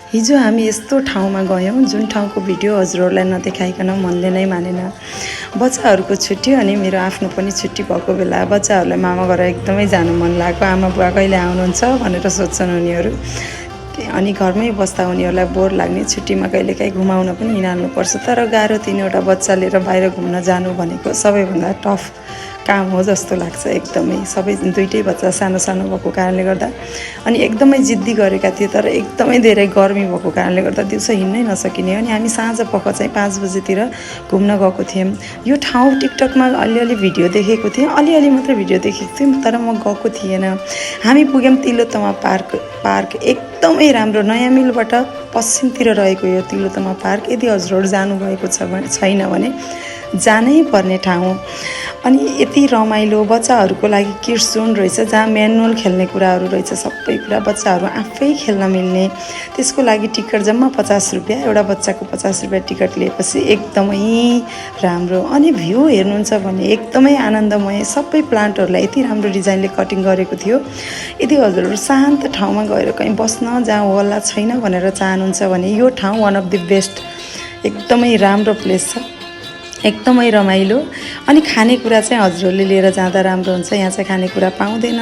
हिजो हामी यस्तो ठाउँमा गयौँ जुन ठाउँको भिडियो हजुरहरूलाई नदेखाइकन मनले नै मानेन। बच्चाहरूको छुट्टी अनि मेरो आफ्नो पनि छुट्टी भएको बेला बच्चाहरूलाई मामा घर एकदमै जानु मन लाग्यो। आमा बुवा कहिले आउनुहुन्छ भनेर सोध्छन् उनीहरू। अनि घरमै बस्दा उनीहरूलाई बोर लाग्ने, छुट्टीमा कहिलेकाहीँ घुमाउन पनि हिँडाल्नुपर्छ। तर गाह्रो 3वटा बच्चा लिएर बाहिर घुम्न जानु भनेको सबैभन्दा टफ काम हो जस्तो लाग्छ एकदमै। सबै दुईटै बच्चा सानो सानो भएको कारणले गर्दा अनि एकदमै जिद्दी गरेका थिए, तर एकदमै धेरै गर्मी भएको कारणले गर्दा दिउँसो हिँड्नै नसकिने। अनि हामी साँझ पख चाहिँ 5 बजेतिर घुम्न गएको थियौँ। यो ठाउँ टिकटकमा अलिअलि भिडियो देखेको थिएँ, अलिअलि मात्रै भिडियो देखेको थिएँ, तर म गएको थिएन। हामी पुग्यौँ तिलोत्तमा पार्क एकदमै राम्रो, नयाँ मिलबाट पश्चिमतिर रहेको यो तिलोत्तमा पार्क। यदि हजुरहरू जानुभएको छैन भने जानै पर्ने ठाउँ। अनि यति रमाइलो, बच्चाहरूको लागि किड्स जोन रहेछ जहाँ म्यानुअल खेल्ने कुराहरू रहेछ, सबै कुरा बच्चाहरू आफै खेल्न मिल्ने। त्यसको लागि टिकट जम्मा 50 रुपियाँ, एउटा बच्चाको 50 रुपियाँ टिकट लिएपछि एकदमै राम्रो। अनि भ्यू हेर्नुहुन्छ भने एकदमै आनन्दमय, सबै प्लान्टहरूलाई यति राम्रो डिजाइनले कटिङ गरेको थियो। यदि हजुरहरू शान्त ठाउँमा गएर कहीँ बस्न जहाँ हल्ला छैन भनेर चाहनुहुन्छ भने यो ठाउँ वान अफ द बेस्ट, एकदमै राम्रो प्लेस छ, एकदमै रमाइलो। अनि खानेकुरा चाहिँ हजुरहरूले लिएर जाँदा राम्रो हुन्छ। यहाँ चाहिँ खानेकुरा पाउँदैन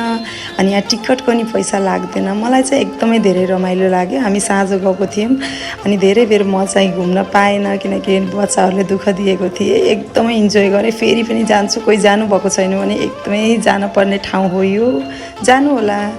अनि यहाँ टिकटको नि पैसा लाग्दैन। मलाई चाहिँ एकदमै धेरै रमाइलो लाग्यो। हामी साँझ गएको थियौँ अनि धेरै बेर म चाहिँ घुम्न पाएन किनकि बच्चाहरूले दुःख दिएको थिए। एकदमै इन्जोय गरेँ, फेरि पनि जान्छु। कोही जानुभएको छैन भने एकदमै जानुपर्ने ठाउँ हो यो, जानु होला।